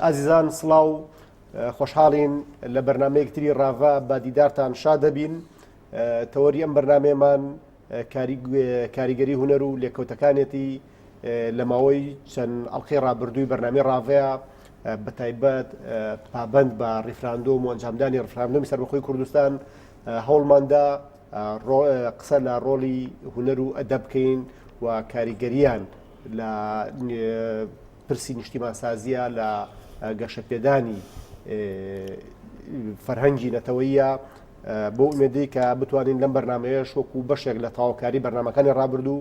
ئازیزان سڵاو خۆشحاڵین لە بەرنمەیەک تری ڕاڤە بە دیدارتان شا دەبین تەوەری ئەم بەرنمەیەمان کاریگەری هونەر و لێکەوتەکانێتی لە ماوەی چەند ئەڵلقەی ڕابردووی بەرنامی ڕاڤەیە بە تایبەت پابند بە ڕیفراندۆم و ئەنجامدانی ڕفراندۆمی سەربەخۆی کوردستان هەوڵماندا قسە لە ڕۆڵی هونەر و ئەدەب بکەین و کاریگەریان لە پرسی نیشتیمانسازیە لە گەشەپێدانی فەرهەنگی نەتەوەیە بۆ ئومێدەی کە بتوانین لەم بەرنمەیەش وەکو بەشێک لە تەواوکاری بەرنمەکانی ڕابردوو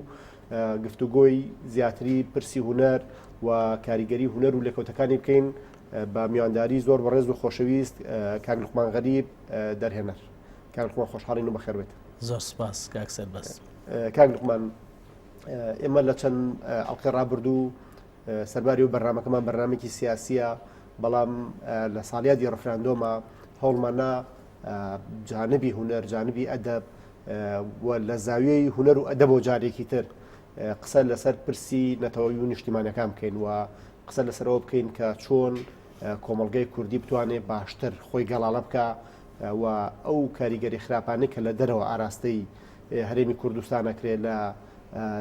گفتوگۆی زیاتری پرسی هونەر و کاریگەری هونەر و لێکەوتەکانی بکەین بە میوانداری زۆر بەڕێز و خۆشەویست کاک لوقمان غەریب دەرهێنەر کاک لوقمان خۆشحاڵین و بەخێربێت. زۆر سپاس کاک سەربەست. کاک لوقمان ئێمە لە چەند ئەڵلقەی ڕابردوو سەرباری و بەرنمەکەمان بەرنمێکی سیاسیە بەڵام لە ساڵیادی ڕفراندۆمە هەوڵمانە جانبی هونەر جانبی ئەدەب و لە زاویەی هونەر و ئەدەب بۆ جارێکی تر قسە لەسەر پرسی نەتەوەی و نیشتیمانەکان بکەین و قسە لەسەرەوە بکەین کە چۆن کۆمەڵگەی کوردی بتوانێت باشتر خۆی گەڵاڵە بکە و ئەو کاریگەری خراپانەی کە لە دەرەوە ئاراستەی هەرێمی کوردستان ئەکرێت لە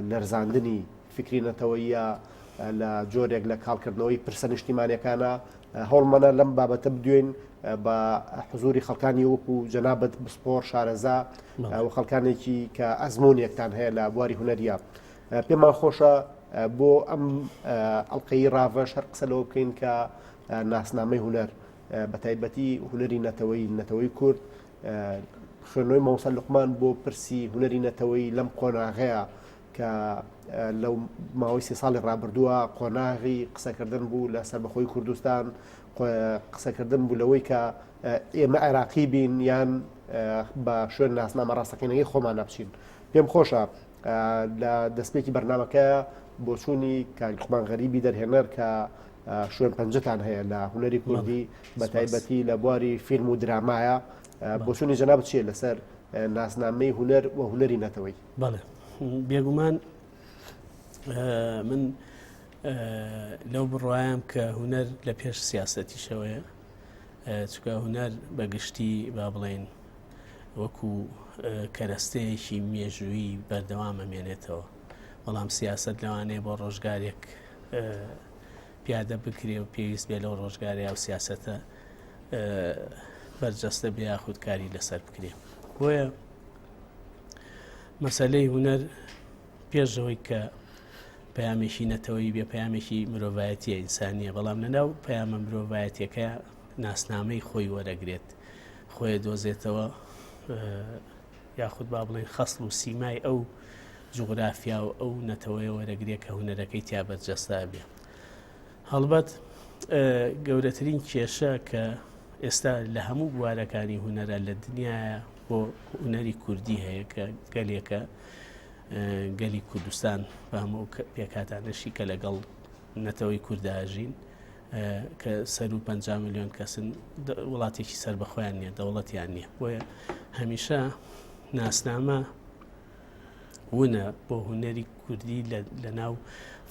لەرزاندنی فیکری نەتەوەییە لە جۆرێک لە کاڵکردنەوەی پرسە نیشتیمانیەکانە هەوڵمانە لەم بابەتە بدوێین بە حزوری خەڵکانی وەکو جەنابەت بسپۆر شارەزا و خەڵکانێکی کە ئەزمونێکتان هەیە لە بواری هونەریە پێمان خۆشە بۆ ئەم ئەڵلقەی ڕاڤەش هەر قسە لەوە بکەین کە ناسنامەی هونەر بە تایبەتی هونەری نەتەوەی نەتەوەی کورد خوێندنەوەی مامۆستا لوقمان بۆ پرسی هونەری نەتەوەیی لەم قۆناغەیە کە لەو ماوەی سێ ساڵی ڕابردووە قۆناغی قسەکردن بوو لە سەربەخۆی کوردستان قسەکردن بوو لەوەی کە ئێمە عێراقی بین یان بە شوێن ناسنامە ڕاستەقینەکەی خۆمان نەبچین پێم خۆشە لە دەستپێکی بەرنمەکە بۆچوونی کاک لوقمان غەریبی دەرهێنەر کە شوێن پەنجەتان هەیە لە هونەری کوردی بە تایبەتی لە بواری فیلم و درامایە بۆچوونی جەنابت چییە لەسەر ناسنامەی هونەر و هونەری نەتەوەی؟ بەڵێ بێگومان من لەو بڕوایم کە هونەر لە پێش سیاسەتیشەوەیە چکە هونەر بە گشتی با بڵێن وەکو کەرەستەیەکی مێژوویی بەردەوام ئەمێنێتەوە بەڵام سیاست لەوانەیە بۆ ڕۆژگارێک پیادە بکرێ و پێویست بێ لەو ڕۆژگارەیە و سیاسەتە بەرجەستە بێ یاخود کاری لەسەر بکرێ بۆیە مەسلەی هونەر پێشەوەی کە پەیامێکی نەتەوەی بێ پەیامێکی مرۆڤایەتیە ئینسانیە بەڵام لەناو پەیامە مرۆڤایەتەکە ناسنامەی خۆی وەرەگرێت خۆی دۆزێتەوە یاخود با بڵێین خەسڵ و سیمای ئەو جوغرافیا و ئەو نەتەوەیە وەرەگرێ کە هونەرەکەی تیا بەرجەستە بێ. هەڵبەت گەورەترین کێشە کە ئێستا لە هەموو بوارەکانی هونەرە لە دنیاە بۆ هونەری کوردی هەیە کە گەلێکە گەلی کوردستان بە هەموو پێکهاتانەشی کە لەگەڵ نەتەوەی کورداژین کە سەروو 50 میلیۆن کەسن وڵاتێکی سەربەخۆیان نییە دەوڵەتیان نییە بۆیە هەمیشە ناسنامە ونە بۆ هونەری کوردی لە ناو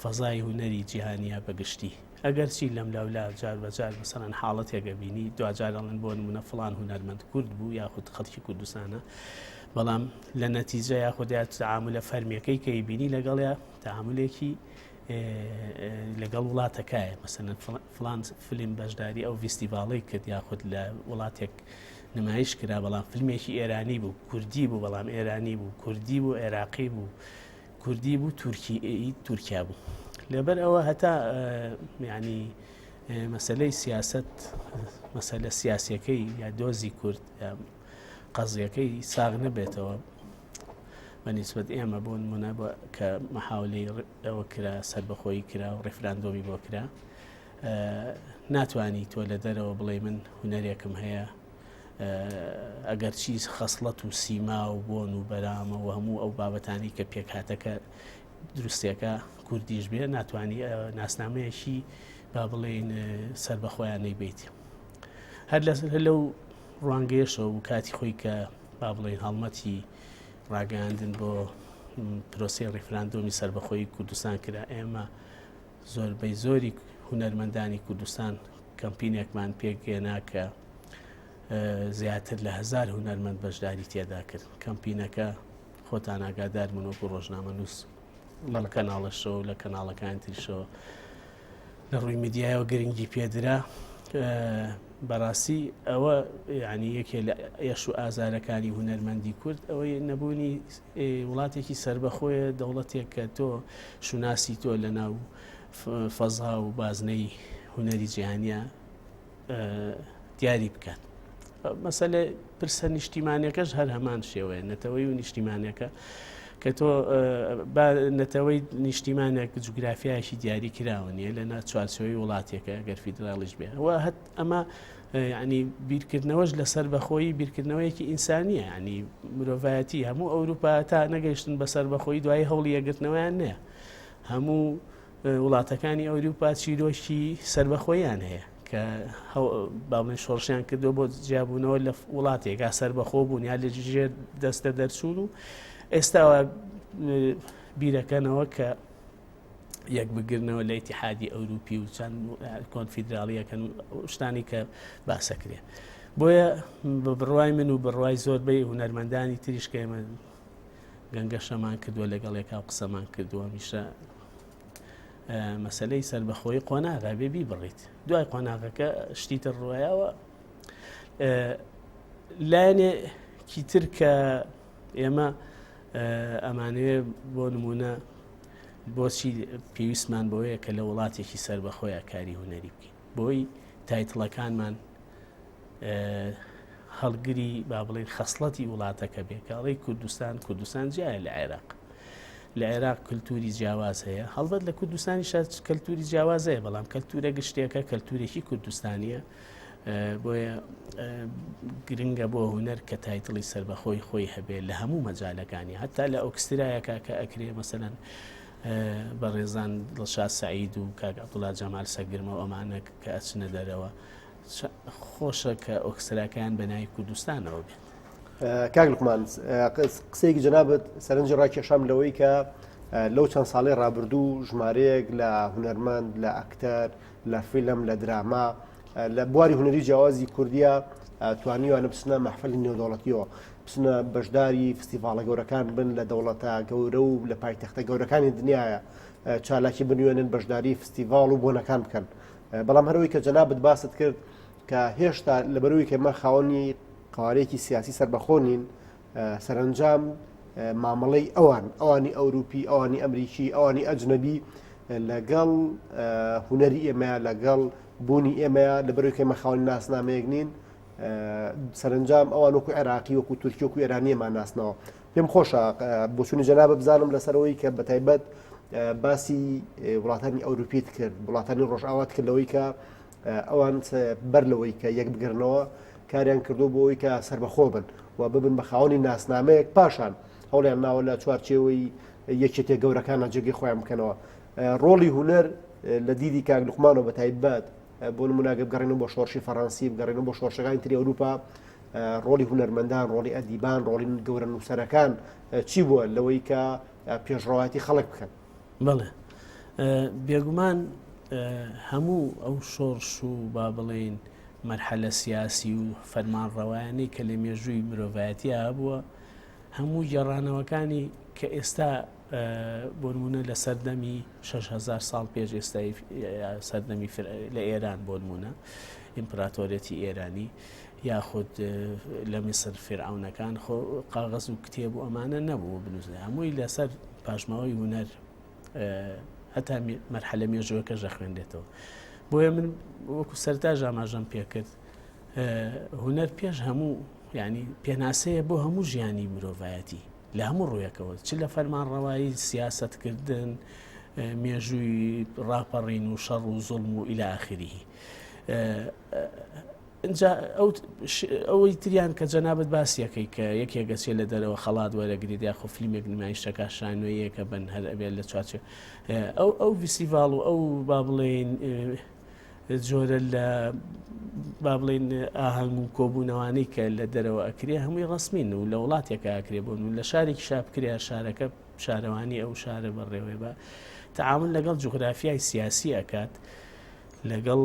فەزای هونەری جیهانیە بەگشتی ئەگەرچی لەم لاولا جار بەجار مەسەڵەن حاڵەتێکە بینی دواجار ئەڵێن بۆ نمونە فڵان هونەرمەند کورد بوو یاخود خەڵکی کوردستانە بەڵام لە نەتیجە یاخود یا تعاملە فەرمیەکەی کە بینی لەگەڵیا تعاملێکی لەگەڵ وڵاتەکایە مەسەلەن فلان فلیم بەشداری ئەو ڤیستیڤاڵی کرد یاخود لە وڵاتێک نمایش کرا بەڵام فیلمێکی ئێرانی بوو کوردی بوو بەڵام ئێرانی بوو کوردی بوو عێراقی بوو کوردی بوو تورکی تورکیا بوو لەبەر ئەوە هەتا ینی مەسلەی سیاست مەسەلە سیاسەکەی یا دۆزی کورد قەزیەکەی ساغ نەبێتەوە بە نیسبەت ئێمە بۆ نمونە کە مەحاولەی ئەوە کرا سەربەخۆیی کرا و ڕیفراندۆمی بۆ کرا ناتوانی تۆ لە دەرەوە بڵێ من هونەرێکم هەیە ئەگەر چی خەسڵەت و سیما و بۆن و بەرامە و هەموو ئەو بابەتانی کە پێکهاتەکە دروستێکە کوردیش بێ ناتوانانی ناسنامەیەکی با بڵێین سربەخۆیانەی بیت هەر لەو ڕوانگەیەشەوە بوو کاتی خۆی کە با بڵێین هەڵمەتی ڕاگەیاندن بۆ پرۆسەی ڕیفراندۆمی سەربەخۆیی کوردستان کرا ئێمە زۆربەی زۆری هونەرمەندانی کوردستان کەمپینێکمان پێکهێنا کە زیاتر لە هەزار هونەرمەند بەشداری تێدا کرد. کەمپینەکە خۆتان ئاگادار من وەکو ڕۆژنامەنووس لەم کەناڵەشەوە لە کەناڵەکانی تریشەوە لە ڕووی میدیایەوە گرنگی پێدرا. بەڕاستی ئەوە یعنی یەکێ لە ئێش و ئازارەکانی هونەرمەندی کورد ئەوەی نەبوونی وڵاتێکی سربەخۆیە دەوڵەتێک کە تۆ شوناسی تۆ لە ناو فەزا و بازنەی هونەری جیهانیە دیاری بکات. مەسەلە پرسە نیشتیمانەکەش هەر هەمان شێوەیە نەتەوەی و نیشتیمانەکە کە تۆ نەتەوەی نیشتیمانێک جوگرافیایەکی دیاری کراوە نییە لە نا چوارچەوەی وڵاتێکە گەر فیدراڵیش بێ و هەت ئەمە ینی بیرکردنەوەش لەسەر بەخۆیی بیرکردنەوەیەکی ئینسانیە ینی مرۆڤایەتی هەموو ئەوروپا تا نەگەیشتن بەسەر بەخۆی دوایی هەوڵی یەکگرتنەوەیان نییە هەموو وڵاتەکانی ئەوروپا چیرۆکی سەربەخۆیان هەیە کە با بڵێن شۆڕشیان کردووە بۆ جیابوونەوە لە وڵاتێکا سەربەخۆ بوون یا لە ژێر دەستە دەرچوون و ئێستاوە بیرەکەنەوە کە یەک بگرنەوە لە ئیتیحادی ئەوروپی و چەند کۆنفیدراڵیەکەن شتانی کە باسەکرێ بۆیە بە بڕوای من و بڕوای زۆربەی هونەرمەندانی تریش کە ئێمە گەنگەشەمان کردووە لەگەڵ یەکا و قسەمان کردووە هەمیشە مەسلەی سربەخۆی قۆناغە بێ بیبڕیت دوای قۆناغەکە شتی تر ڕۆیەوە لایەنێکی تر کە ئێمە ئەمانەوێ بۆ نمونە بۆچی پێویستمان بۆیە کە لە وڵاتێکی سربەخۆیە کاری هونەری بکەین بۆی title ەکانمان هەڵگری با بڵێین خەسڵەتی وڵاتەکە بێ کە ئەڵێی کوردستان کوردستان جیایە لە عێراق لە عێراق کللتوری جیاواز هەیە هەڵبەت لە کوردستانی شار کەلتوری جیاواز هەیە بەڵام کەلتورە گشتێکە کەلتورێکی کوردستانیە بۆیە گرنگە بۆ هونەر کە title ی سربەخۆی خۆی هەبێ لە هەموو مەجالەکانی هەتا لە ئۆکسترایەکە کە ئەکرێ مەسەەن بەڕێزان دڵشاد سعید و کاک عبدوڵا جەمال سەگرمە ئەمانە کە ئەچنە دەرەوە خۆشە کە ئۆکستراکەیان بە ناوی کوردستانەوە بێت. کاک لوقمان قسەیەکی جەنابت سەرنجی ڕاکێشام لەوەی کە لەو چەند ساڵەی ڕابردوو ژمارەیەک لە هونەرمەند لە ئەکتەر لە فیلم لە دراما لە بواری هونەری جیاوازی کوردیە توانیوانە بچنە مەحفلی نێودەوڵەتیەوە بچنە بەشداری فستیڤاڵە گەورەکان بن لە دەوڵەتە گەورە و لە پایتەختە گەورەکانی دنیاە چالاکی بنوێنن بەشداری فستیڤاڵ و بۆنەکان بکەن بەڵام هەرەوەی کە جەنابت باست کرد کە هێشتا لەبەرەوەی کە ئێمە خاوەنی قوارەیەکی سیاسی سەربەخۆ نین سەرنجام مامەڵەی ئەوان ئەوانی ئەوروپی ئەوانی ئەمریکی ئەوانی ئەجنەبی لەگەڵ هوەری ئێمە لەگەڵ بوونی ئێمەیە لەبەرەوەی کە ئێمە خاوەنی ناسنامەیەک نین سەرنجام ئەوان وەکو عێراقی وەکو تورکی وەکو ئێرانیەمان ناسنەوە پێم خۆشە بۆچوونی جەنابت بزانم لەسەرەوەی کە بەتایبەت باسی وڵاتانی ئەوروپیت کرد وڵاتانی ڕۆژئاوات کرد لەوەی کە ئەوان بەر لەوەی کە یەک بگرنەوە کاریان کردو بۆ ئەوی کە سربەخۆ بن و ببن بە خاوەنی ناسنامەیەک پاشان هەوڵیان ناوە لە چوارچێوەی یەکێتێ گەورەکانە جێگەی خۆیان بکەنەوە ڕۆڵی هونەر لە دیدی کاک لوقمانەوە بە تایبەت بۆ نموناگە بگەڕێنەوە بۆ شۆڕشی فەڕەنسی بگەڕێنەوە بۆ شۆڕشەکانی تری ئەوروپا ڕۆڵی هونەرمەندان ڕۆڵی ئەدیبان ڕۆڵی گەورە نووسەرەکان چی بووە لەوەی کە پێشڕەوایەتی خەڵک بکەن؟ بەڵێ بێگومان هەموو ئەو شۆڕش و با بڵێین مەرحەلە سیاسی و فەرمانڕەوایانەی کە لە مێژووی مرۆڤایەتی هەبووە هەموو گێڕانەوەکانی کە ئێستا بۆ نمونە لە سەردەمی 6هزار ساڵ پێش ئێستای سەردەمی لە ئێران بۆ نمونە ئیمپراتۆریەتی ئێرانی یاخود لە میسر فیرعەونەکان خۆ قاغەز و کتێب و ئەمانە نەبوو بنووسێ هەمووی لەسەر پاشماوەی هونەر هەتا مەرحەلە مێژووەکەش دەخوێنرێتەوە بۆیە من وەکو سەرتا ئاماژەم پێکرد هونەر پێش هەموو ینی پێناسەیە بۆ هەموو ژیانی مرۆڤایەتی لە هەموو ڕوویەکەوە چ لە فەرمانڕەوایی سیاستکردن مێژووی ڕاپەڕین و شەڕ و زوڵم و إلى آخره ئینجا ئەو ئەوەی تریان کە جەنابت باسیەکەی کە یەکێک ئەچێ لە دەرەوە خەڵات وەرەگرێت یاخۆ فیلمێک نمایش دەکات شانۆیەکە بن هەر ئەبێت لە چوارچێ ئەو ئەو فیستیڤاڵ و ئەو با بڵێین جۆرە لە با بڵێین ئاهەنگ و کۆبوونەوانەی کە لە دەرەوە ئەکرێ هەمووی ڕسمین و لە وڵاتێکە ئەکرێ بۆن و لە شارێکی شا بکرێ شارەکە شارەوانی ئەو شارە بەڕێوەی بە تعامل لەگەڵ جوگرافیای سیاسی ئەکات لەگەڵ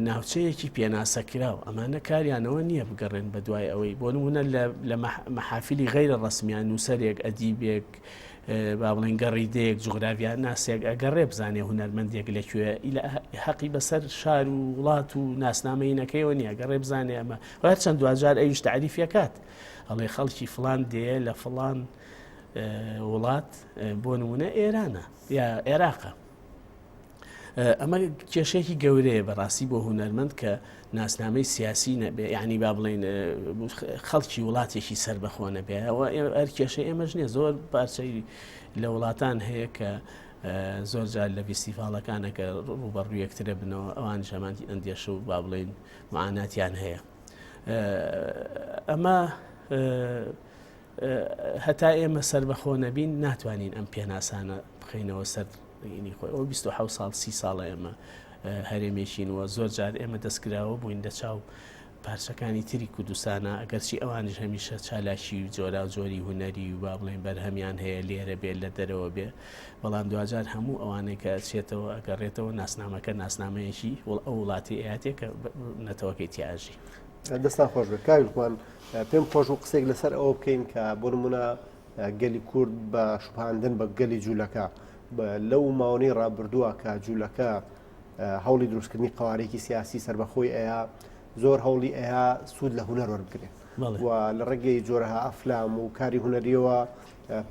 ناوچەیەکی پێناسەکراو ئەمانە کاریانەوە نییە بگەڕێن بە دوای ئەوەی بۆ نمونە لە مەحافلی غەیرە ڕسمیان نووسەرێک ئەدیبێک با بڵێن گەڕیدەیەک جوگرافیا ناسێک ئەگەڕێ بزانێ هونەرمەندێک لەکوێ حەقی بەسەر شار و وڵات و ناسنامەینەکەیەوە نییە گەڕێ بزانێ ئەمە هەرچەند دواجار ئەویش تعریفەکات ئەڵێ خەڵکی فلان دێ لە فلان وڵات بۆ نمونە ئێرانە یا عێراقە ئەمە کێشەیەکی گەورەیە بەڕاستی بۆ هونەرمەند کە ناسنامەی سیاسی نەبێ یعنی با بڵین خەڵکی وڵاتێکی سەربەخۆ نەبێ ئەوە هەر کێشەی ئێمەش نییە زۆر پارچەی لە وڵاتان هەیە کە زۆر جار لە فیستیڤاڵەکانە کە ڕوبەڕوو یەکترە بنەوە ئەوان ژەمانتی ئەندێشە و با بڵین معاناتیان هەیە ئەمە هەتا ئێمە سەربەخۆ نەبین ناتوانین ئەم پێناسانە بخەینەوە سەر ینی خۆی ئەو 27 ساڵ سی ساڵە ئێمە هەرێمێکین و زۆر جار ئێمە دەستکراوە بووین لە چاو پارچەکانی تری کوردستانە ئەگەرچی ئەوانیش هەمیشە چالاکی و جۆرا و جۆری هونەری و با بڵێن بەرهەمیان هەیە لێرە بێ لە دەرەوە بێ بەڵام دواجار هەموو ئەوانەی کە چێتەوە ئەگەڕێتەوە ناسنامەکە ناسنامەیەکی وڵ ئەو وڵاتی ئەاتێ کە نەتەوەکەی تیاژی. دەستان خۆش بێت کاک لوقمان پێم خۆش بوو قسێک لەسەر ئەوە بکەین کە بۆ نمونە گەلی کورد بە شوبهاندن بە گەلی جوولەکە لەو ماوەی ڕابردووە کە جوولەکە هەوڵی دروستکردنی قوارێکی سیاسی سربەخۆی ئەیا زۆر هەوڵی ئەیا سوود لە هوەر وەربگرێت و لە ڕێگەی جۆرەها ئەفلام و کاری هوەریەوە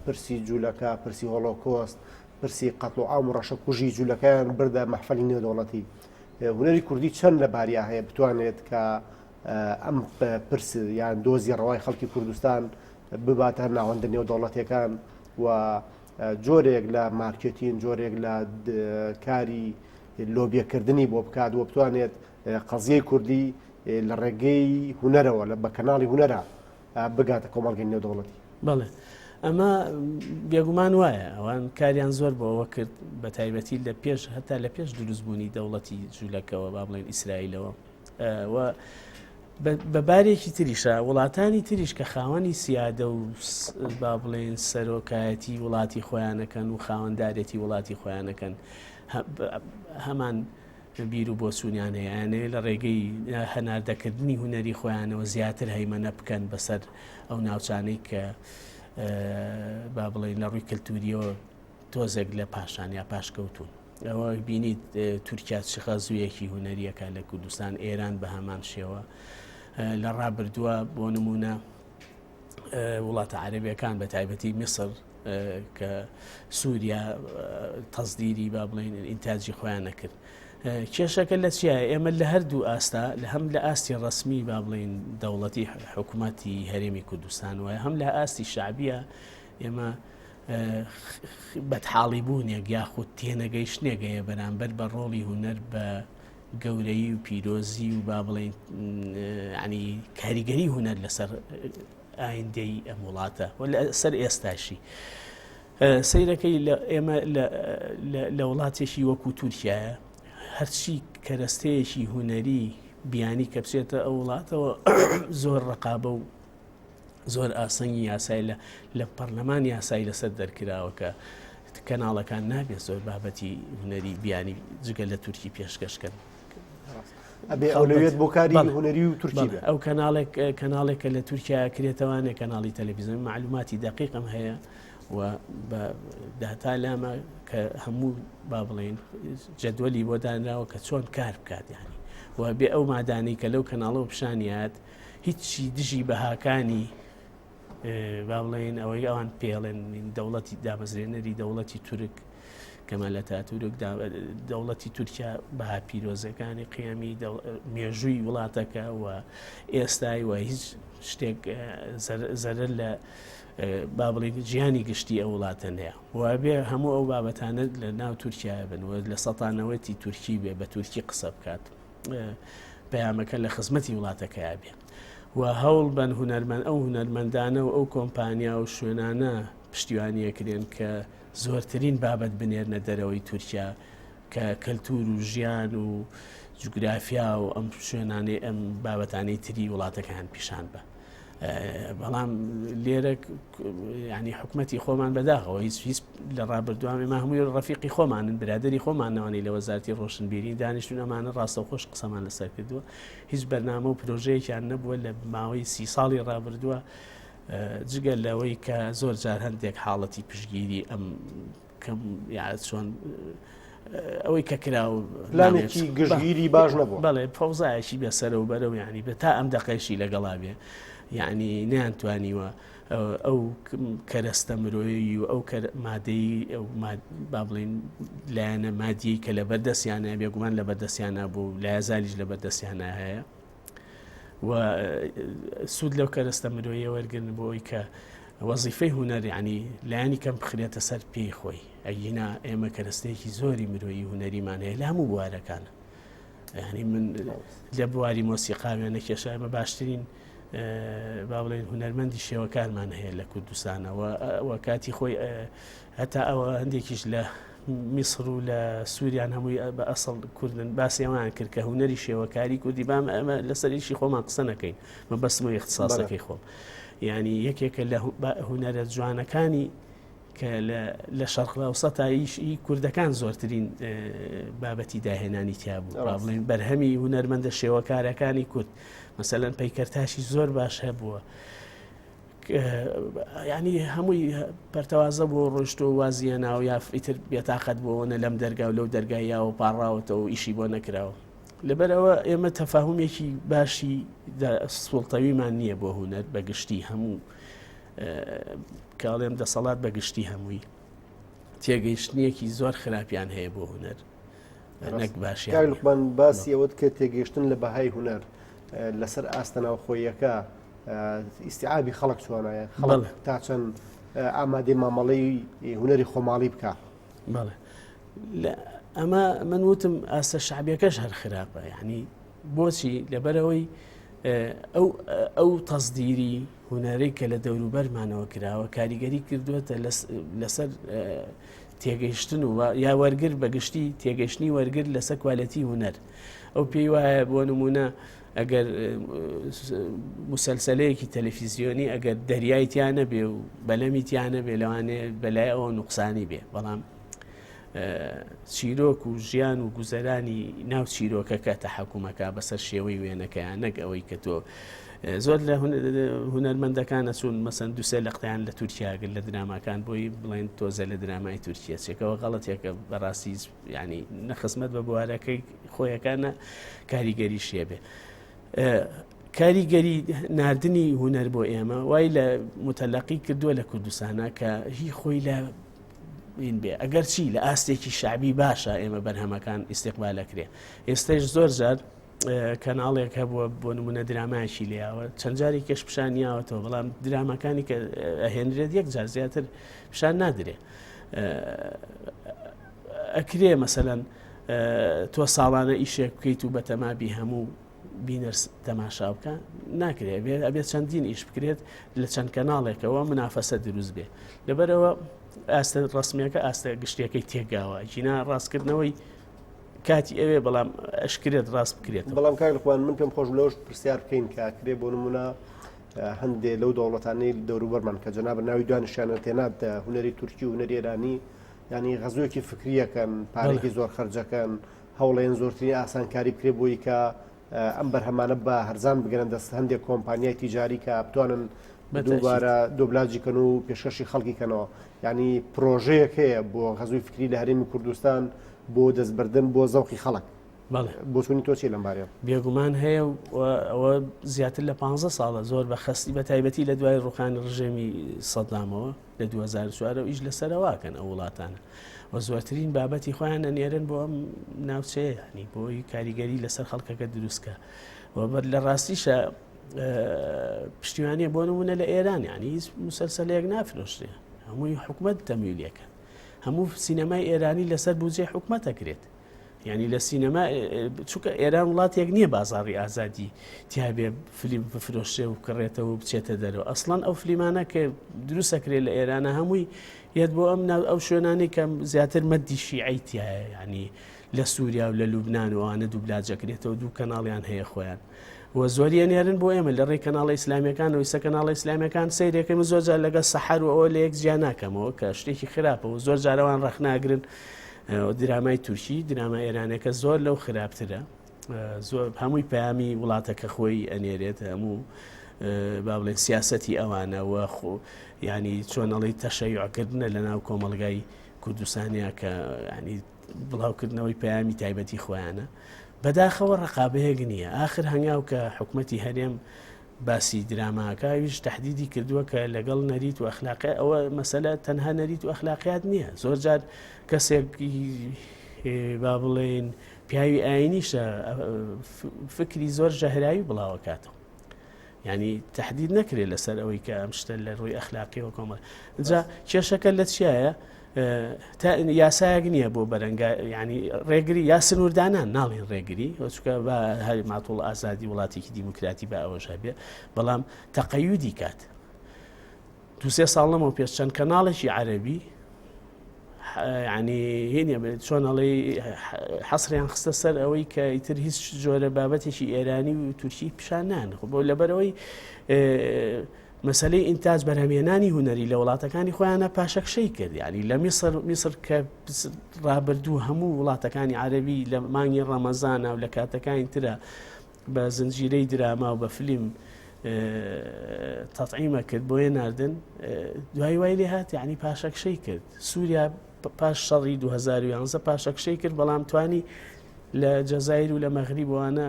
پرسی جوولەکە پرسی هۆڵۆکۆست پرسی قەتڵ و عام و ڕەشەکوژی جوولەکەیان بردە مەحفەلی نێودەوڵەتی هونەری کوردی چەند لە باریا هەیە بتوانێت کە ئەم پرس یان دۆزی ڕەوای خەڵکی کوردستان بباتە ناوەندە نێودەوڵەتیەکان و جۆرێک لە مارکێتین جۆرێک لە کاری لۆبیەکردنی بۆ بکات و بتوانێت قەزیەی کوردی لە ڕێگەی هونەرەوە لە بە کەناڵی هونەرە بگاتە کۆمەڵگەی نێودەوڵەتی. بەڵێ ئەمە بێگومان وایە ئەوان کاریان زۆر بۆ ئەوە کرد بە تایبەتی لە پێش هەتا لە پێش دروستبوونی دەوڵەتی جوولەکەوە با بڵێن ئیسرائیلەوە و بە بارێکی تریشە وڵاتانی تریش کە خاوەنی سیادە و با بڵێن سەرۆکایەتی وڵاتی خۆیانەکەن و خاوەندارێتی وڵاتی خۆیانەکەن هەمان بیر و بۆچوونیان هەیە ئەیانەوێت لە ڕێگەی هەناردەکردنی هونەری خۆیانەوە زیاتر هەیمەنە بکەن بەسەر ئەو ناوچانەی کە با بڵێین لە ڕووی کەلتوریەوە تۆزێک لە پاشان یا پاشکەوتون ئەوە بینیت تورکیا چ غەزوویەکی هونەریەکە لە کوردستان ئێران بە هەمان شێوە لە ڕابردووە بۆ نمونە وڵاتە عەربیەکان بە تایبەتی میسر کە سووریا تەزدیری با بڵێن ئینتاجی خۆیان نەکرد کێشەکە لە چیە ئێمە لە هەردوو ئاستا لە هەم لە ئاستی ڕسمی با بڵین دەوڵەتی حکوومەتی هەرێمی کوردستان وایە هەم لە ئاستی شعبیە ئێمە بەتحاڵی بوونێک یاخود تێنەگەیشتێگەیە بەرامبەر بە ڕۆڵی هوەر بە گەورەیی و پیرۆزی و با بڵێین ینی کاریگەری هونەر لەسەر ئایندەی ئەم وڵاتە و لەسەر ئێستاشی سیرەکەی لە ئێمە لە وڵاتێکی وەکو تورکایە هەرچی کەرەستەیەکی هونەری بیانی کە بچێتە ئەو وڵاتەوە زۆر ڕقابە و زۆر ئاسەنگی یاسای لە لە پەرلەمان یاسای لەسەر دەرکراوە کە کەناڵەکان نابێت زۆر بابەتی هونەری بیانی جگە لە تورکی پێشکەشکەن. ئەبێ ئەولەویەت بۆ کاری هونەری و تورکی بێ. ئەو کەناڵێک کەناڵێک کە لە تورکیا کرێتەوانێ کەناڵی تەلەڤیزیۆن معلوماتی دقیقم هەیە و بە داتا لامە کە هەموو با بڵێن جەدوەلی بۆ دانراوە کە چۆن کار بکات ینی و بێ ئەو مادانەی کە لەو کەناڵەوە پیشانیات هیچی دژی بەهاکانی با بڵێن ئەوەی ئەوان پێڵێن دەوڵەتی دامەزرێنەری دەوڵەتی تورک کەمال ئەتاتورک دەوڵەتی تورکیا بەها پیرۆزەکانی قیامی مێژووی وڵاتەکە و ئێستای و هیچ شتێک زەرەر لە با بڵێن ژیانی گشتی ئەو وڵاتە نەیە وابێ هەموو ئەو بابەتانە لە ناو تورکیا بن و لە سەتانەوەتی تورکی بێ بە تورکی قسە بکات. پەیامەکە لە خزمەتی وڵاتەکەیا بێ و هەوڵ بەن هونەرمەند ئەو هونەرمەندانە و ئەو کۆمپانیا و شوێنانە پشتیوانیەکرێن کە زۆرترین بابەت بنێرنە دەرەوەی تورکیا کە کەلتور و ژیان و جوگرافیا و ئەم شوێنانەی ئەم بابەتانەی تری وڵاتەکان پیشان بە. بەڵام لێرە ینی حکوومەتی خۆمان بەداخەوە هیچ هیچ لە ڕابردووان ئێمە هەمووی ڕەفیقی خۆمانن برادری خۆمانەوەی لە وەزارتی ڕۆشنبیری دانیشتون ئەمانە ڕاستەوخۆش قسەمان لەسەر کردووە هیچ بەرنامە و پرۆژەیەکیان نەبووە لە ماوەی سی ساڵی ڕابردووە جگە لەوەی کە زۆر جار هەندێک حاڵەتی پشگیری ئەم کەم یا چۆن ئەوەی کە کرا و پلانێکی گشتگیری باش نەبوو بەڵێ فەوزایەکی بێ سەرە و بەرە و یعنی بە تا ئەم دەقەیشی لەگەڵا بێ یعنی نیانتوانیوە ئەو کەرەستە مرۆیی و ئەو مادەی ئەو با بڵین لایەنە مادیی کە لە بەردەستیانە بێگومان لە بەردەستیانە بوو لایەزالیش لە بەردەستیانە هەیە و سوود لەو کەرەستە مرۆیە وەرگن بۆ ئەوی کە وەزیفەی هونەر یعنی لایەنی کەم بخرێتە سەر پێی خۆی ئەگینا ئێمە کەرەستەیەکی زۆری مرۆیی هونەریمان هەیە لە هەموو بوارەکان یعنی من لە بواری مۆسیقا وێنە کێشا ئێمە باشترین با بڵێن هونەرمەندی شێوەکارمان هەیە لە کوردستانەوە و کاتی خۆی هەتا ئەوە هەندێکیش لە میسر و لە سووریان هەمووی بە ئەسڵ کوردن باسی ئەوان کرد کە هونەری شێوەکاری کوردی بام ئەمە لەسەر ئیشی خۆمان قسە نەکەین مەبەستم و اختصاصەکەی خۆم یعنی یەکێکە لە هونەرە جوانەکانی کە لە شەرقلاوسەتا ئیش کوردەکان زۆرترین بابەتی داهێنانی تیا بوو با بڵێن بەرهەمی هونەرمەندە شێوەکارەکانی کورد مەسەلەن پەیکەرتاشی زۆر باش هەبووە ینی هەمووی پەرتەوازە بۆ ڕۆشتۆ وازیە ناو یا ئیتر بێتاقەت بۆەوە نە لەم دەرگا و لەو دەرگای یاوە پاڕاوەتەوە و ئیشی بۆ نەکراوە لەبەرەوە ئێمە تەفاهمێکی باشی سوڵتەویمان نییە بۆ هوەر بە گشتی هەموو کاڵێم دەسەڵات بە گشتی هەمووی تێگەیشتنیەکی زۆر خراپیان هەیە بۆ هوەر نەک باشیان لوقمان باسی ئەوەت کە تێگەیشتن لە بەهای هوەر لەسەر ئاستە ناوخۆیەکە ئیسیعابی خەڵک چۆنایە خەڵک تا چەند ئامادەی مامەڵەی هوەری خۆماڵی بکە بەڵێ ئەمە من وتم ئاستە شعبیەکەش هەر خراپە یعنی بۆچی لەبەرەوەی ئەو ئەو تەزدیری هونەرەی کە لە دەوروبەرمانەوە کراوە کاریگەری کردووەتە لەسەر تێگەیشتن و یا وەرگر بەگشتی تێگەشتنی وەرگر لەسەر کوالەتی هونەر ئەو پێی وایە بۆ نمونە ئەگەر مسلسلەیەکی تەلەفیزیۆنی ئەگەر دەریای تیا نەبێ و بەلەمی تیا نەبێ لەوانەیە بەلای ئەوە نوقسانی بێ بەڵام چیرۆک و ژیان و گوزەرانی ناو چیرۆکەکە تەحەکومەکە بەسەر شێوەی وێنەکەیان نەک ئەوەی کە تۆ زۆر لە هونەرمەندەکان ئەچوون مەسەن دوسێ لەقتیان لە تورکیا گرت لە دراماکان بۆی بڵێن تۆزە لە درامای تورکیا چێکەوە غەڵەتێکە بەڕاستی ینی نەخزمەت بە بوارەکەی خۆیەکانە کاریگەری شێبێ کاریگەری ناردنی هونەر بۆ ئێمە وای لە متەلەقی کردووە لە کوردستانە کە هی خۆی لە این بێ ئەگەر چی لە ئاستێکی شعبی باشە ئێمە بەرهەمەکان ئیسیقبالەکرێ ئێستش زۆر جار کەناڵێک هەبووە بۆ نمونە درامایکی لێیاوە چەند جاری کەش پیشان یاوەتەوە بەڵام دراماکانی کە ئەهێنرێت یەک جار زیاتر پیشان نادرێ ئەکرێ مەسەەن تۆ ساڵانە ئیشێک بکەیت و بەتەمابی هەموو بینەر تەماشا بکە ناکرێ بێت ئەبێت چەندین ئیش بکرێت لە چەند کەناڵێکەوە منافەسە دروست بێ لەبەرەوە ئاستە ڕسمیەکە ئاستە گشتیەکەی تێگاوە جینا ڕاستکردنەوەی کاتی ئەوێ بەڵام ئەشکرێت ڕاست بکرێت بەڵام کاک لقمان من پێم خۆش لەوش پرسیار بکەین کە کرێ بۆ نمونە هەندێ لەو دەوڵەتانەی دەوروبەرمان کە جەناب ناوی دوانشیانە تێنات هونەری تورکی و هونەری ئێرانی ینی غەزوێکی فکریەکەن پارێکی زۆر خەرجەکەن هەوڵێن زۆرترین ئاسانکاری بکرێ بۆی کە ئەم بەرهەمانە بە هەرزان بگەنە دەست هەندێک کۆمپانیای تیجاری کە بتوانن دووبارە دۆبلاجی کەن و پێشکەشی خەڵکی کەنەوە ینی پرۆژەیەک هەیە بۆ غەزوی فکری لە هەرێمی کوردستان بۆ دەستبردن بۆ زەوقی خەڵک بۆچونی تۆ چی لەم بارەیە؟ بێگومان هەیە و ئەوە زیاتر لە 15 ساڵە زۆر بە خەستی بە تایبەتی لە دوای ڕوخانی ڕژێمی سەدامەوە لە 2004 ئیش لەسەرەواکەن ئەو وڵاتانە و زۆرترین بابەتی خۆیان ئەنێرن بۆ ئەم ناوچەیە ینی بۆی کاریگەری لەسەر خەڵکەکە دروستکە و بەر لە ڕاستیشە پشتیوانیە بۆ نمونە لە ئێران ینی هیچ مسلسلەیەک نافرۆشرێ هەمووی حکومت تەمویلەکە هەموو سینەمای ئێرانی لەسەر بودجەی حکومەت ئەکرێت یعنی لە سینەما چونکە ئێران وڵاتێک نییە بازاڕی ئازادی تیاابێ فلیم بفرۆشێ و بکڕێتەوە و بچێتە دەرەوە ئەسڵەن ئەو فلیمانە کە دروستەکرێت لە ئێرانە هەمووی یەت بۆ ئەم ناو ئەو شوێنانی کە زیاتر مەدی شیعی تایە ینی لە سووریا و لە لوبناان و ئەوانە دووبلاجەکرێتەوە دوو کەناڵیان هەیە خۆیان. و زۆری ئەنێرن بۆ ئێمە لە ڕێی کەناڵە ئیسلامیەکان و ئیسە کەناڵە ئیسلامیەکان سەیرەکەم زۆر جار لەگەڵ سەحەر و ئەوە لە یەک جیا ناکەمەوە کە شتێکی خراپە و زۆر جارەوان ڕەخناگرن درامای تورکی دراما ئێرانەکە زۆر لەو خراپترە زۆر هەمووی پەیامی وڵاتەکە خۆی ئەنێرێت هەموو با بڵێن سیاسەتی ئەوانە و خۆ ینی چۆنەڵی تەشەیعکردنە لە ناو کۆمەلگای کوردستانیا کە ینی بڵاوکردنەوەی پەیامی تایبەتی خۆیانە بەداخەوە ڕقابەیەک نییە ئاخر هەنگاو کە حکومەتی هەرێم باسی دراماکە ئەویش تهدیدی کردووە کە لەگەڵ نەریت و ئەخلاقی ئەوە مەسەلە تەنها نەریت و ئەخلاقیات نییە زۆر جار کەسێک با بڵێن پیاوی ئاینیشە فکری زۆر ژەهراوی بڵاوەکاتەوە ینی تهدید نەکرێت لەسەر ئەوەی کە ئەم شتە لە ڕووی ئەخلاقیەوە کۆمەڵ جا کێشەکە لە چیایە یاسایەک نییە بۆ بەرەنگا ینی ڕێگری یا سنووردانان ناڵێن ڕێگری چکە بە هەری ماتوڵ ئازادی وڵاتێکی دیموکراتی بە ئەوەش هەبێ بەڵام تەقەیودی کات دوسێ ساڵ لەمەوە پێش چەند کەناڵێکی عەربی ینی هینە چۆن ئەڵێ حەسریان خستە سەر ئەوەی کە ئیتر هیچ جۆرە بابەتێکی ئێرانی و تورکی پیشان نان خۆ بۆ لەبەرەوەی مەسەلەی ئینتاج بەرهەمهێنانی هونەری لە وڵاتەکانی خۆیانە پاشەکشەی کرد یعنی لە میسر میسر کە ڕابردوو هەموو وڵاتەکانی عەربی لە مانگی ڕەمەزانە و لە کاتەکانی ترە بە زنجیرەی دراما و بە فلیم تەطعیمە کرد بۆیە ناردن دوای وای لێ هات یعنی پاشەکشەی کرد سووریا پاش شەڕی 2011 پاشەکشەی کرد بەڵام توانی لە جەزایر و لە مەغریبوانە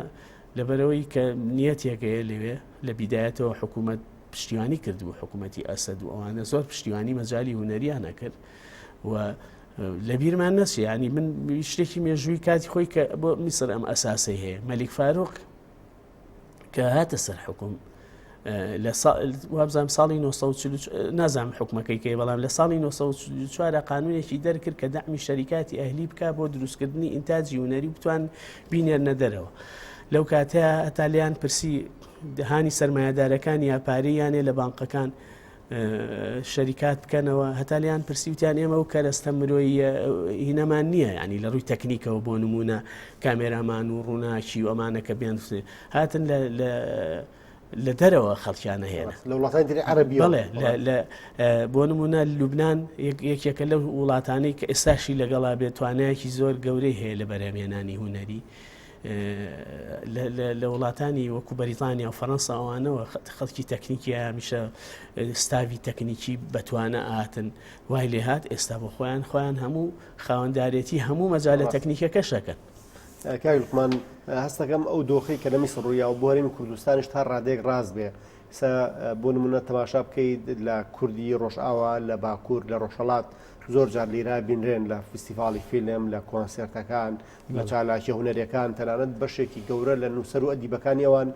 لەبەرئەوەی کە نیەتێک هەیە لەوێ لە بیدایەتەوە حکوومەت پشتیوانی کردبوو حکوومەتی ئەسەد و ئەوانە زۆر پشتیوانی مەجای هوەریان نەکرد و لەبیرمان نەچێ ینی من شتێکی مێژووی کاتی خۆی کە بۆ میسر ئەم ئەساسی هەیە مەلیک فاروق کە هاتە سەر حکوم لە وابزانام ساڵی 1940 نازانم حکومەکەی کەی بەڵام لە ساڵی 1940 قانونێکی دەرکرد کە دەعمی شەریکاتی ئەهلی بک بۆ دروستکردنی ئینتاجی هونەری بتوان بینێرنە دەرەوە لەو کاتە هەتا لیان پرسی دەهانی سەرمایەدارەکان یا پارەی یانێ لە بانقەکان شەریکات بکەنەوە هەتا لیان پرسیوتیان ئێمە و کەرەستە مرۆیی هینەمان نییە ینی لە ڕووی تەکنیکەوە بۆ نمونە کامێرامان و ڕووناکی و ئەمانە کە بێن هاتن لە لە دەرەوە خەڵکیانە هێنا لە وڵاتانی تری عەرەبی بەڵێ لە بۆ نمونە لوبناان یەکێکە لەو وڵاتانەی کە ئێستاشی لەگەڵا بێت توانایەکی زۆر گەورەی هەیە لە بەرهەمهێنانی هونەری لە وڵاتانی وەکو بەریتانیا و فەەنسا ئەوانەوە خەڵکی تەکنیکی هەمیشە ستاوی تەکنیکی بەتوانە ئاتن وای لێهات ئێستا بۆ خۆیان خۆیان هەموو خاوەندارێتی هەموو مەجالە تەکنیکەکەشەکەن. کاک لوقمان هەستەکەم ئەو دۆخەی کە لە میسر ڕوویا و بۆ هەرێمی کوردستانیش تا ڕادەیەک ڕاست بێ سە بۆ نمونە تەماشا بکەیت لە کوردی ڕۆژئاوا لە باکوور لە ڕۆژهەڵات زۆر جار لیرا بینرێن لە فیستیڤاڵی فیلم لە کۆنسێرتەکان لە چالاکیە هونەریەکان تەنانەت بەشێکی گەورە لە نووسەر و ئەدیبەکانی ئەوان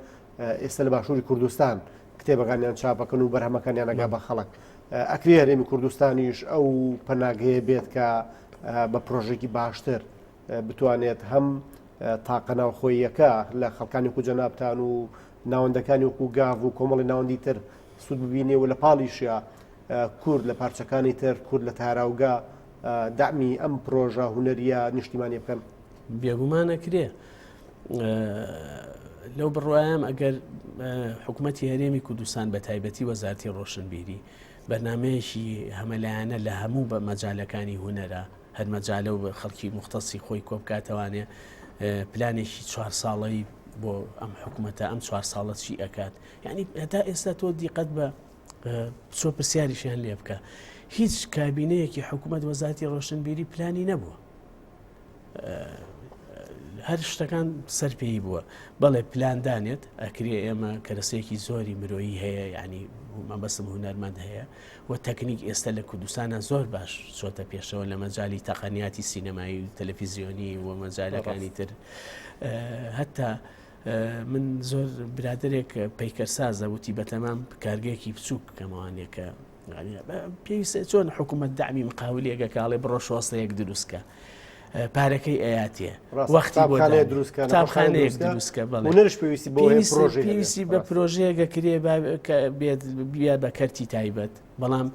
ئێستا لە باشووری کوردستان کتێبەکانیان چاپەکەن و بەرهەمەکانیان ئەگا بە خەڵک ئەکرێ هەرێمی کوردستانیش ئەو پەناگەیە بێت کە بە پرۆژێکی باشتر بتوانێت هەم تاقە ناوخۆییەکە لە خەڵکانی وەکو جەنابتان و ناوەندەکانی وەکو گاڤ و کۆمەڵی ناوەندی تر سوود ببینێ و لە پاڵیشیا کورد لە پارچەکانی تر کورد لە تاراوگە دەعمی ئەم پرۆژە هونەریە نیشتیمانیە بکەن. بێگومان ئەکرێ. لەو بڕوایم ئەگەر حکوومەتی هەرێمی کوردستان بە تایبەتی وەزارتی ڕۆشنبیری بەرنمەیەکی هەمەلایەنە لە هەموو بە مەجالەکانی هونەرە هەر مەجالە و خەڵکی موختەسی خۆی کۆبکاتەوانێ پلانێکی چوار ساڵەی بۆ ئەم حکوومەتە ئەم چوار ساڵە چی ئەکات یعنی هەتا ئێستا تۆ دیقەت بە چۆ پرسیاریشیان لێ بکە هیچ کابینەیەکی حکوومەت وەزاتی ڕۆشنبیری پلانی نەبووە هەر شتەکان سەرپێی بووە بەڵێ پلان دانێت ئەکرێ ئێمە کەرەسەیەکی زۆری مرۆیی هەیە ینی مەبەستم هونەرمەند هەیە و تەکنیک ئێستا لە کوردستانە زۆر باش چۆتە پێشەوە لە مەجای تەقەنیاتی سینەمایی و تەلەفیزیۆنی و مەجالەکانی تر هەتا من زۆر برادێک پەیکەرسازە وتی بەتەمام کارگەیەکی بچووک بکەمەوانێکە پێویستە چۆن حکوومەت دامی مقاولێکە کاڵێ بڕۆ شۆستەیەک دروستکە پارەکەی ئەیاتێ وەختی بۆ قوتابخانەیەک دروستکە بەڵێ پێویستی بۆ پێویستی بە پرۆژەیەکە کرێ بێت بیا بە کەرتی تایبەت بەڵام.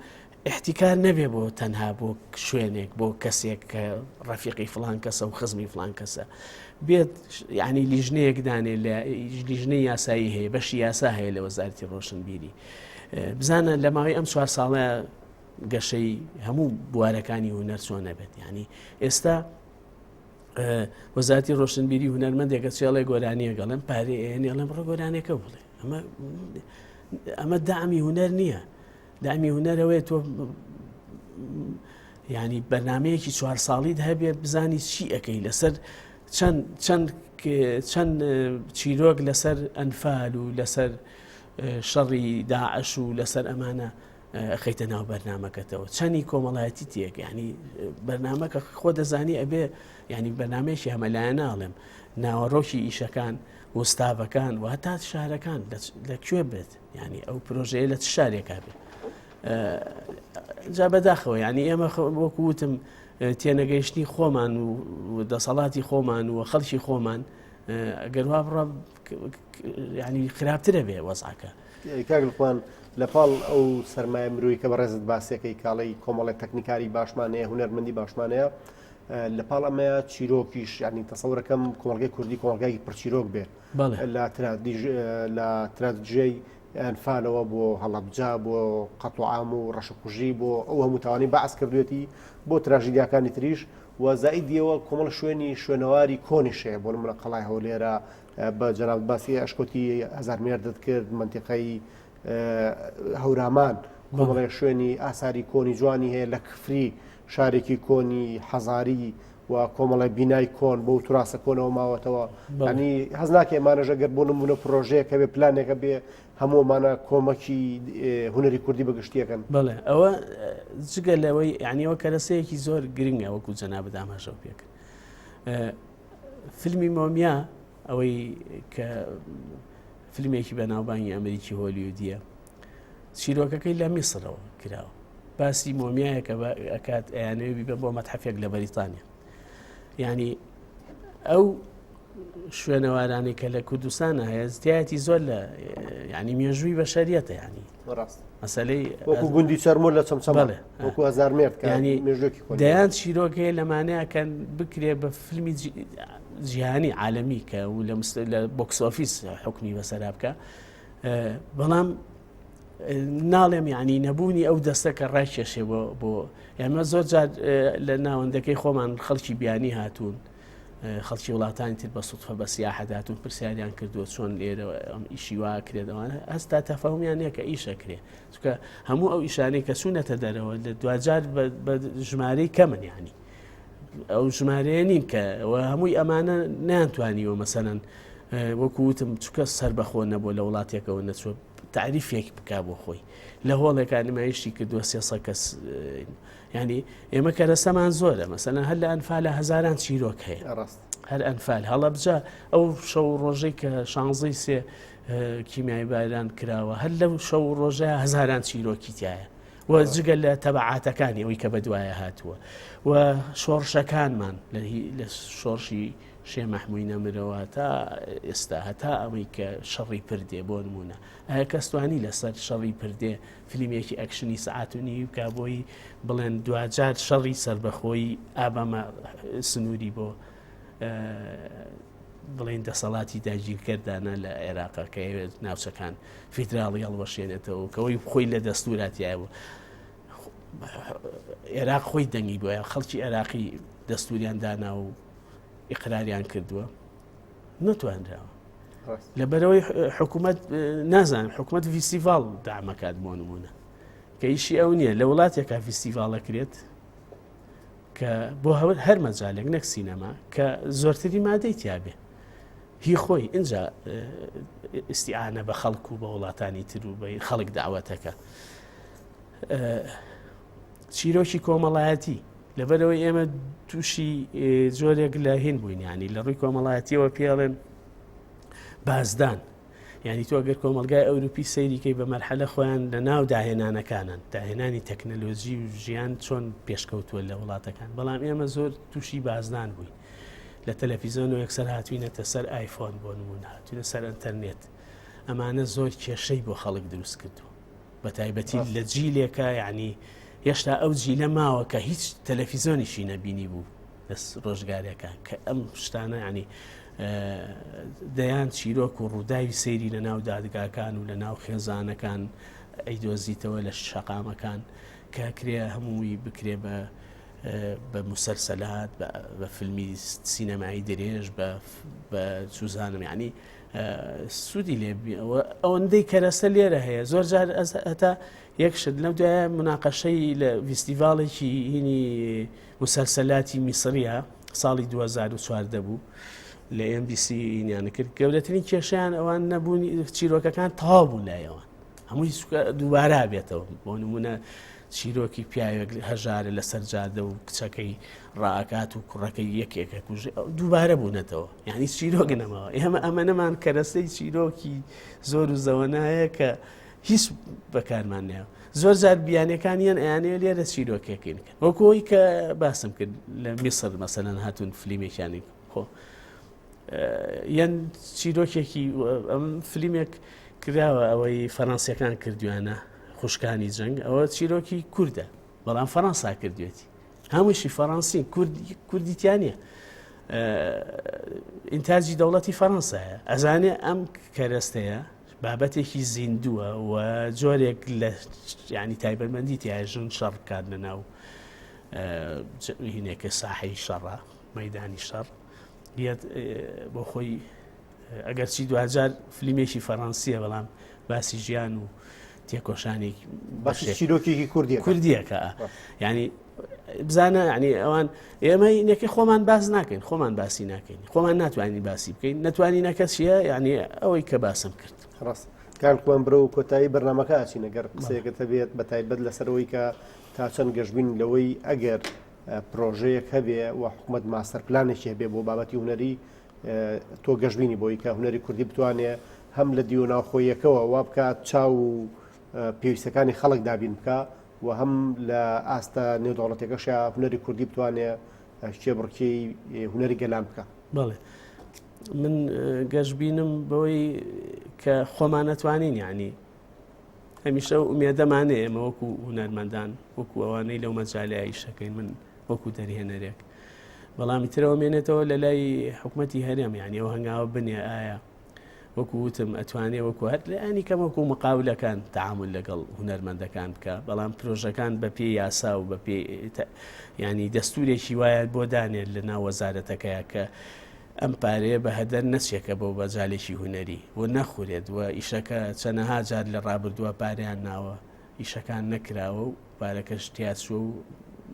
احتیکار نەبێ بۆ تەنها بۆ شوێنێک بۆ کەسێک کە ڕەفیقی فلان کەسە و خزمی فلان کەسە بێت یعنی لیژنەیەک دانێ لە لیژنەی یاسایی هەیە بەشی یاسا هەیە لە وەزارتی ڕۆشنبیری بزانە لە ماوەی ئەم چوار ساڵە گەشەی هەموو بوارەکانی هوەر چۆن نەبێت ینی ئێستا وەزارتی ڕۆشنبیری هونەرمەندێکە چێڵێ گۆرانیە گەڵێم پارێ ئێنێڵێم ڕۆ گۆرانێکە بڵێ ئەمە ئەمە دامی هوەر نییە دامی هونەر ئەوەیە تۆ ینی بەرنمەیەکی چوار ساڵیت هەبێ بزانی چی ئەەکەی لەسەر چەند چەند چەند چیرۆک لەسەر ئەنفال و لەسەر شەڕی داعش و لەسەر ئەمانە خەیتە ناو بەرنمەکەتەوە چەنی کۆمەڵایەتی تێک ینی بەرنمەکە خۆ دەزانی ئەبێ ینی بەرنمەیەکی هەمەلایە ناڵێم ناوەڕۆکی ئیشەکان وستاڤەکان و هەتا شارەکان لە کوێ بێت یعنی ئەو پرۆژەیە لە چ شارێکا بێ جا بەداخەوە یعنی ئێمە وەکو وتم تێنەگەیشتنی خۆمان و دەسەڵاتی خۆمان و خەڵکی خۆمان ئەگەر وا بڕە ینی خراپترە بێ وەزعەکە کاک لقمان لە پاڵ ئەو سرمایە مرۆی کە بەڕێزت باسیەکەی کاڵی کۆمەڵێک تەکنیکاری باشمان هەیە هونەرمەندی باشمان هەیە لە پاڵ ئەمەیە چیرۆکیش ینی تەسەورەکەم کۆمەڵگەی کوردی کۆمەڵگای پڕچیرۆک بێ لە لە تراتژیای ئەنفالەوە بۆ هەڵەبجە بۆ قەتڵ و عام و ڕەشەکوژی بۆ ئەو هەموو تاوانی بەعس کردوێتی بۆ تراژیدیاکانی تریش و زائیدیەوە کۆمەڵ شوێنی شوێنەواری کۆنیش هەیە بۆ نمونە قەڵای هەولێرە بە جەناب باسی ئەشکەوتی هەزار مێردت کرد مەنتیقەی هەورامان کۆمەڵێ شوێنی ئاساری کۆنی جوانی هەیە لە کفری شارێکی کۆنی حەزاری و کۆمەڵی بینای کۆن بۆ تراسە کۆنەوە ماوەتەوە ینی هەز ناکەی ئەمانەژە گەر بۆ نمونە پرۆژەیەکە بێ پلانێکە بێ هەموومانە کۆمەکی هونەری کوردی بەگشتیەکەن بەڵێ ئەوە جگە لەوەی یعنیەوە کەرەسەیەکی زۆر گرنگە وەکو جەنابت ئاماژەو پێکرد فیلمی مۆمیا ئەوەی کە فیلمێکی بەناوبانگی ئەمریکی هۆلیودیە چیرۆکەکەی لە میسرەوە کراوە باسی مۆمیایەکە ئەکات ئەیانەوێ بیبە بۆ مەتحەفێک لە بەریتانیا ینی ئەو شوێنەوارانەی کە لە کوردستانە هەیە زیایەتی زۆر لە ینی مێژووی بەشەریەتە ینی ڕاست مەسلەی وەکو گوندی چەرمۆ لە چەمچەماڵێ وەکو هەزار مێرد ینی مێژووی دەیان چیرۆک هەیە لەمانەیە کە بکرێ بە فیلمی جیهانی عالمی کە و لە box office حکمی بەسەرا بکە بەڵام ناڵێم یعنی نەبوونی ئەو دەستە کە ڕایکێشێ بۆ بۆ ئێمە زۆر جار لە ناوەندەکەی خۆمان خەڵکی بیانی هاتوون خەڵکی وڵاتانی تر بە سوتفە بە سیاحەت هاتوون پرسیاریان کردووە چۆن لێرە ئەم ئیشی وا کرێت ئەوانە هەستا تەفاهمیان نییە کە ئیشە کرێ چونکە هەموو ئەو ئیشانەی کە چوونەتە دەرەوە لە دواجار بە ژمارەی کەمن یعنی ئەو ژمارەیە نین کە هەمووی ئەمانە نیانتوانیوە مەسەەن وەکو وتم چکە سربەخۆ نەبوو لە وڵاتێکەوە نەچوە تعریفێک بک بۆ خۆی لە هۆڵێکا نمایشی کردووە سێسە کەس ینی ئێمە کەرەسەمان زۆرە مەسەلەن هەر لە ئەنفالە هەزاران چیرۆک هەیە ڕاست هەر ئەنفال هەڵەبجە ئەو شەو ڕۆژەی کە شانزەی سێ کیمیای باران کراوە هەر لەو شەو ڕۆژە هەزاران چیرۆکی تایە و جگە لە تەبعاتەکانی ئەوی کە بەدوایە هاتووە و شۆڕشەکانمان لە شۆڕشی شێ مەحمووی نەمرەوە تا ئێستا هەتا ئەوەی کە شەڕی پردێ بۆ نمونە ئایا کەس توانی لەسەر شەڕی پردێ فلیمێکی ئەکشنی سەعات و نیوی بکا بۆی بڵێن دواجار شەڕی سەربەخۆیی ئابەمە سنووری بۆ بڵین دەسەڵاتی داگیرکەردانە لە عێراقا کە ئەوێت ناوچەکان فیدراڵی هەڵوەشێنێتەوە کەەوەی خۆی لە دەستوراتیایە بوو عێراق خۆی دەنگی بۆیە خەڵکی عێراقی دەستوریان دانا و ئیقراریان کردووە نەتوانراوە لەبەرەوەی حکوومەت نازانم حکوومەت فیستیڤاڵ دامەکات بۆ نمونە کە ئیشی ئەو نییە لە وڵاتێکا فیستیڤاڵە کرێت کە بۆ هەور هەر مەجالێک نەک سینەما کە زۆرتری مادەی تیاابێ هی خۆی اینجا ئیسیعاانە بە خەڵک و بە وڵاتانی تر و بە خەڵک داوەتەکە چیرۆکی کۆمەڵایەتی لەبەرەوەی ئێمە تووشی جۆرێک لە هین بووین ینی لە ڕووی کۆمەڵایەتیەوە پێڵێن بازدان یعنی تۆ ئەگەر کۆمەلگای ئەوروپی سەیریکەی بە مەرحەلە خۆیان لە ناو داهێنانەکانن داهێنانی تەکنەلۆژی و ژیان چۆن پێشکەوتووە لە وڵاتەکان بەڵام ئێمە زۆر تووشی بازدان بووین لە تەلەفیزیۆن و یەکسەر هاتوینەتە سەر ئایفۆن بۆ نمونە هاتوینە سەر ئەتەرنێت ئەمانە زۆر کێشەی بۆ خەڵک دروست کردو بە تایبەتی لە جیلێکە یعنی. هێشتا ئەو جیلە ماوە کە هیچ تەلەفیزۆنیشی نەبینی بوو لە ڕۆژگارێکە کە ئەم شتانە ینی دەیان چیرۆک و ڕووداوی سەیری لە ناو دادگاکان و لە ناو خێزانەکان ئەیدۆزیتەوە لە شەقامەکان کە کرێ هەمووی بکرێ بە بە مسەلسەلات بە فیلمی سینەمایی درێژ بە چوزانم یعنی سوودی لێ ئەوەندەی کەرەسە لێرە هەیە زۆر جار هەتا یەک شت لەم دوایە مناقەشەی لە ڤیستیڤاڵێکی هینی مسەلسەلاتی میسریە ساڵی 2014 بوو لە MBC هینیانە کرد گەورەترین کێشیان ئەوان نەبوونی چیرۆکەکان تەواو بوون لایەوە هەمووی دووبارە بێتەوە بۆ نمونە چیرۆکی پیاوێک هەژارە لەسەر جادە و کچەکەی ڕاکات و کوڕەکەی یەکێکە کوژێ دووبارە بوونەتەوە یعنی چیرۆک نەماوە ئێمە ئەمە نەمان کەرەسەی چیرۆکی زۆر و زەوەنایە کە هیچ بەکارمان نێوە زۆر جار بیانەکان یان ئەیانەیە لێرە چیرۆکێکین وەکۆی کە باسم کرد لە میسر مەسەلەن هاتوون فلیمێکیانی خۆ یان چیرۆکێکی ئەم فلیمێک کراوە ئەوەی فەرەنسیەکان کردویانە خوشکانی جەنگ ئەوە چیرۆکی کوردە بەڵام فەرەنسا کردوێتی هەمووشی فەڕەنسی کوردیتیانە ئینتاجی دەوڵەتی فەڕەنسایە ئەزانێ ئەم کەرەستەیە بابەتێکی زیندووە و جۆرێک لە ینی تایبەتمەندی تیا ژن شەڕ بکات لە ناو هینێکە ساحەی شەڕە مەدانی شەڕ یەت بۆ خۆی ئەگەرچی دواجار فلیمێکی فەڕەنسیە بەڵام باسی ژیان و تێکۆشانێک باسی چیرۆکێکی کوردی کوردیەکە ینی بزانە ینی ئەوان ئێمە نەکە خۆمان باس ناکەین خۆمان باسی ناکەین خۆمان ناتوانین باسی بکەین نەتوانین نەکە چییە ینی ئەوەی کە باسم کرد ڕاست کاکمان برە و کۆتایی بەرنمەکە ئاچینە گەر قسەیەکە هەبێت بە تایبەت لەسەرەوەی کە تا چەند گەشتبین لەوەی ئەگەر پرۆژەیەک هەبێ و حکوومەت ماستەر پلانێکی هەبێ بۆ بابەتی هونەری تۆ گەشببینی بۆی کە هونەری کوردی بتوانێ هەم لە دیوە ناوخۆیەکەوە وا بکات چاو و پێویستەکانی خەڵک دابین بکە و هەم لە ئاستە نێودەوڵەتەکەشە هونەری کوردی بتوانێ کێبڕکێی هونەری گەلان بکە. بەڵێ من گەشببینم بەوەی کە خۆمان نەتوانین یعنی هەمیشە و ئومێدەمانێ ئێمە وەکو هونەرمەندان وەکو ئەوانەی لەو مەجالەیە ئیشەکەین من وەکو دەرهێنەرێک بەڵامی ترەوە مێنێتەوە لە لای حکوومەتتی هەرێم یعنی ئەو هەنگاوە بنێ ئایا وەکو وتم ئەتوانێ وەکو هەر لایانی کەم وەکو مقاولەکان تعامل لەگەڵ هونەرمەندەکان بکە بەڵام پرۆژەکان بە پێی یاسا و بە پێی ینی دەستورێکی وایە بۆ دانێت لە ناو وەزارەتەکەیە کە ئەم پارەیە بە هەدەر نەچێکە بۆ بەجالێکی هونەری و نەخورێت و ئیشەکە چەنەها جار لە ڕابردووە پارەیان ناوە ئیشەکان نەکراوە و پارەکەش تیاچووە و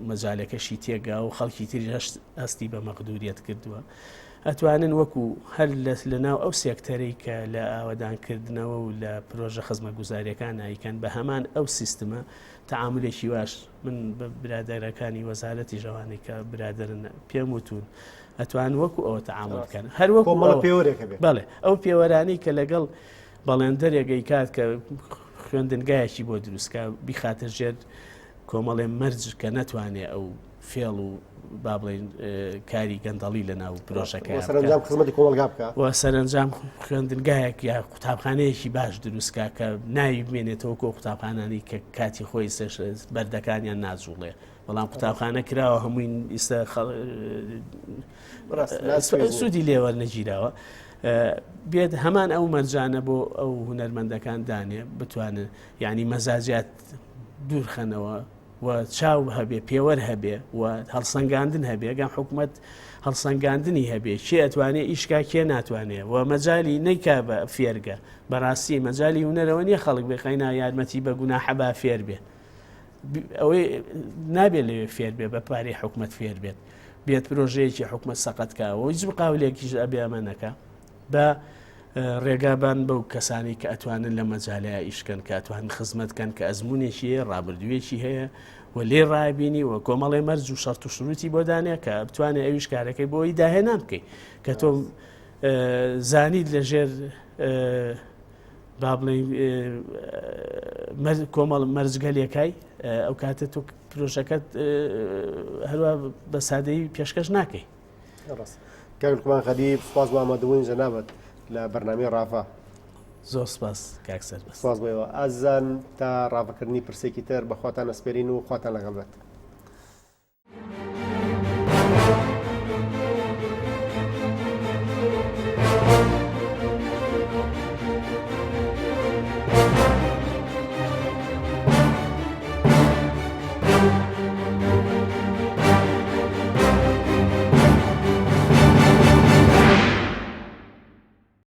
مەجالەکەشی تێگا و خەڵکی تری هەستی بە مەقدوریەت کردووە ئەتوانن وەکو هەر لە ناو ئەو سێکتەرەی کە لە ئاوەدانکردنەوە و لە پرۆژە خزمەتگوزاریەکان ئایکەن بە هەمان ئەو سیستمە تەعامولێکی واش من بە برادەرەکانی وەزارەتی ژەوانەی کە برادرن پێم وتون ئەتوان وەکو ئەوە تەعامول بکەن هەر وەکو پێوەرێک بەڵێ ئەو پێوەرانی کە لەگەڵ بەڵێندەرێک ئەیکات کە خوێندنگایەکی بۆ دروستکە بیخاتە ژێر کۆمەڵێ مەرج کە نەتوانێ ئەو فێڵ و با بڵێن کاری گەندەڵی لە ناو پرۆژەکە سەرنجام خزمەتی کۆمەڵگا بکە و سەرنجام خوێندنگایەک یا قوتابخانەیەکی باش دروستکە کە ناوی بمێنێتەوە کۆ قوتابخانانی کە کاتی خۆی سێش بەردەکانیان ناجوڵێ بەڵام قوتابخانە کراوە هەمووی ئیستا سوودی لێوەر نەگیراوە بێت هەمان ئەو مەرجانە بۆ ئەو هونەرمەندەکان دانێ بتوانن یعنی مەزاجات دوورخەنەوە و چاو هەبێ پێوەر هەبێ و هەڵسەنگاندن هەبێ گەم حکوومەت هەڵسەنگاندنی هەبێ کێ ئەتوانێ ئیشکا کێ ناتوانێ و مەجای نیکا بە فێرگە بەڕاستی مەجای هونەرەوە نییە خەڵک بێ قەینا یارمەتی بە گوناحەبا فێر بێ ئەوەی نابێت لەوێ فێر بێ بە پارەی حکومت فێر بێت بێت پرۆژەیەکی حکومت سەقەت کاوە هیچ مقاولێکیش ئەبێ ئەمە نەکە بە ڕێگابان بەو کەسانی کە ئەتوانن لە مەجالەیە ئیشکەن کە ئەتوان خزمەت کەن کە ئەزمونێکی هەیە ڕابردوویەکی هەیە و لێ ڕابینی و کۆمەڵێ مەرج و شەرت و شروتی بۆ دانێ کە بتوانێت ئەویش کارەکەی بۆی داهێنان بکەیت کە تۆ زانیت لەژێر با بڵێین کۆمەڵ مەرجگەلێکای ئەو کاتە تۆ پرۆژەکەت هەروە بە سادەی پێشکەش ناکەی ڕاست کاک لوقمان غەریب سوپاس بۆ ئامادەبوونی جەنابت لە بەرنامەی ڕاڤە. زۆر سپاس کاک سەربەست. سپاس بۆ ئێوە ئازیزان تا ڕاڤەکردنی پرسێکی تر بە خواتان ئەسپێرین و خواتان لەگەڵ بێت.